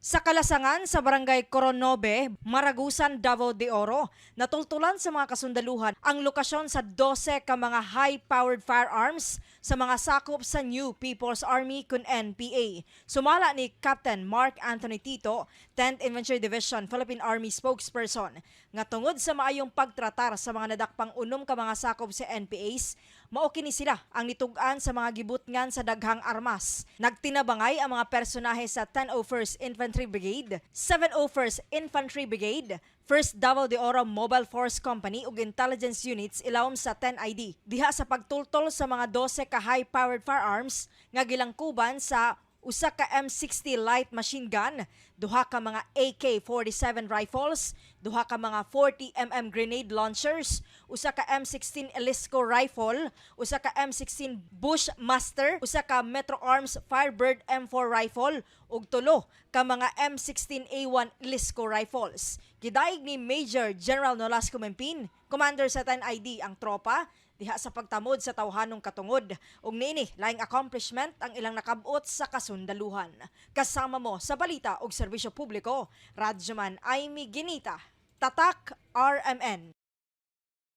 Sa kalasangan sa Barangay Coronobe, Maragusan, Davao de Oro, natultulan sa mga kasundaluhan ang lokasyon sa 12 ka mga high-powered firearms sa mga sakop sa New People's Army kun NPA. Sumala ni Captain Mark Anthony Tito, 10th Infantry Division Philippine Army spokesperson, nga tungod sa maayong pagtratar sa mga nadakpang 6 ka mga sakop sa NPAs, mao kini sila ang nitug-an sa mga gibutngan sa daghang armas. Nagtinabangay ang mga personahe sa 101st Infantry Brigade, 701st Infantry Brigade, 1st Davao de Oro Mobile Force Company ug Intelligence Units ilawom sa 10 ID diha sa pagtultol sa mga 12 ka high-powered firearms nga gilangkuban sa usa ka M60 light machine gun, duha ka mga AK-47 rifles, duha ka mga 40 mm grenade launchers, usa ka M16 Elisco rifle, usa ka M16 Bushmaster, usa ka Metro Arms Firebird M4 rifle ug tulo ka mga M16A1 Elisco rifles. Gidaig ni Major General Nolasco Mempin, commander sa 10 ID, ang tropa diha sa pagtamod sa tawhanong katungod ug niini laing accomplishment ang ilang nakabot sa kasundaluhan. Kasama mo sa balita ug serbisyo publiko, Radyoman Amy Ginita, Tatak RMN.